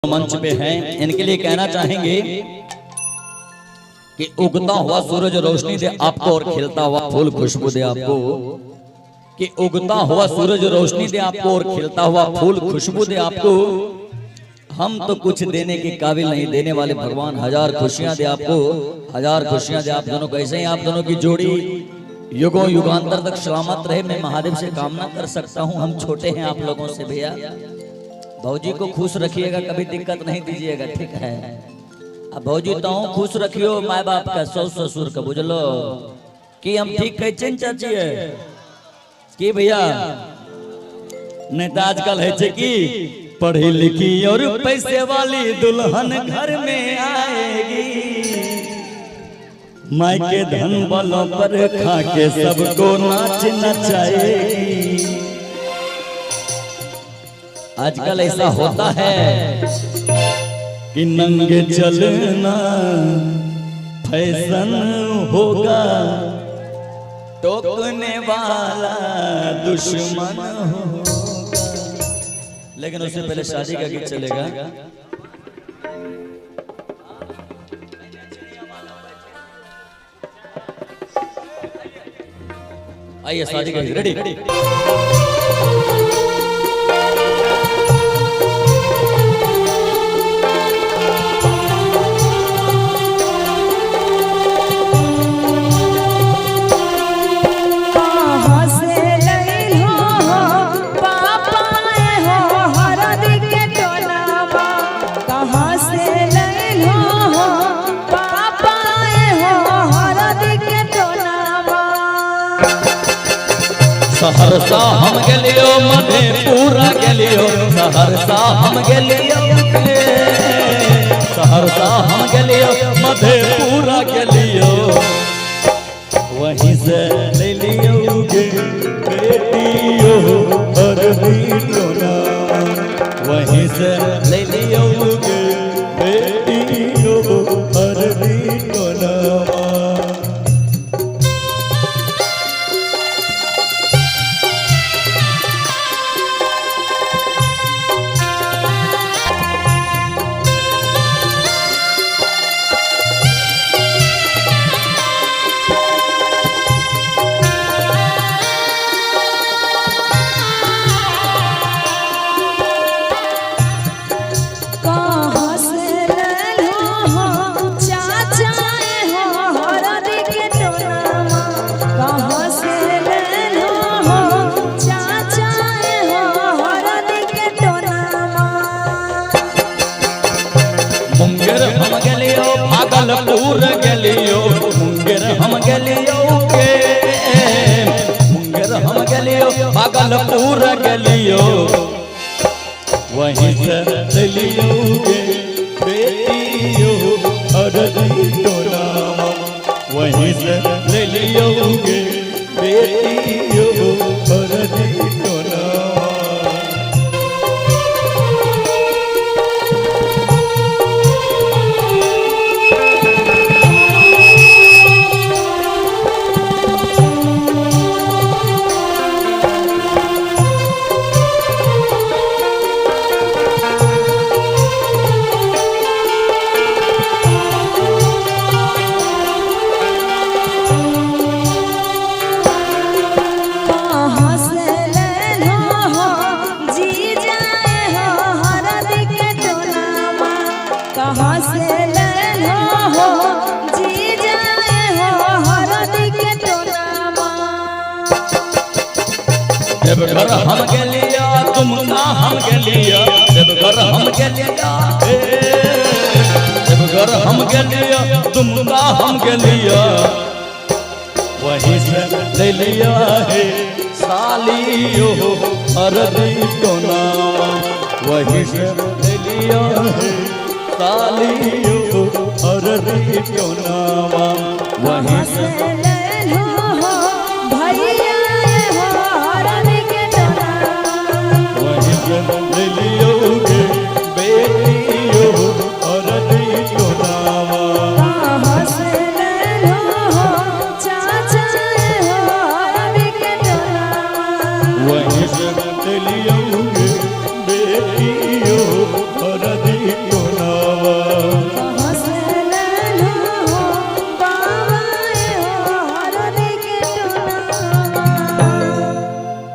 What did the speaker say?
मंच पे हैं, इनके लिए कहना चाहेंगे कि उगता हुआ सूरज रोशनी दे आपको और खिलता हुआ फूल खुशबू दे आपको। कि उगता हुआ सूरज रोशनी दे आपको और खिलता हुआ फूल खुशबू दे आपको। हम तो कुछ देने के काबिल नहीं, देने वाले भगवान हजार खुशियां दे आपको, हजार खुशियां दे आप दोनों को। ऐसे ही आप दोनों की जोड़ी युगों युगांतर तक सलामत रहे, मैं महादेव से कामना कर सकता हूं। हम छोटे हैं आप लोगों से भैया, भौजी को खुश रखिएगा, कभी दिक्कत नहीं दीजिएगा, ठीक है? अब भौजी तो खुश रखियो माए बाप का, सौ ससुर का, बुझलो कि हम ठीक कहे चाची है कि भैया? नहीं तो आजकल है कि पढ़ी लिखी और पैसे वाली दुल्हन घर में आएगी, माई के धन बलों पर खा के सबको नाच नचाएगी। आजकल ऐसा होता है कि नंगे चलना फैशन होगा, टोकने वाला दुश्मन होगा। लेकिन उससे पहले शादी का गीत चलेगा। आइए शादी का गीत रेडी। सहरसा हम गेलियो, मधेपुरा गेलियो, सहरसा हम गेलियो, सहरसा हम गेलियो, मधेपुरा गेलियो, वहीं से ले लियो गे बेटियो हरदी टोना, वहीं से ले लियो गे बेटियो हरदी टोना। मुंगेर हम गेलियो, भागलपुर गेलियो, मुंगेर हम गेलियो के, मुंगेर हम गेलियो, भागलपुर गेलियो, वहीं से ले लियो गे बेटियो हरदी टोना, वहीं से ले लियो गे बेटियो हरदी टोना। देवघर हम गेलिया, तुमका हम गेलिया, देवघर हम गेलिया, देवघर हम गेलिया, तुमका हम गेलिया, वहीं से ले लिया है सालियो हरदी टोना, वहीं से ले लिया है सालियो हरदी टोना, वहीं से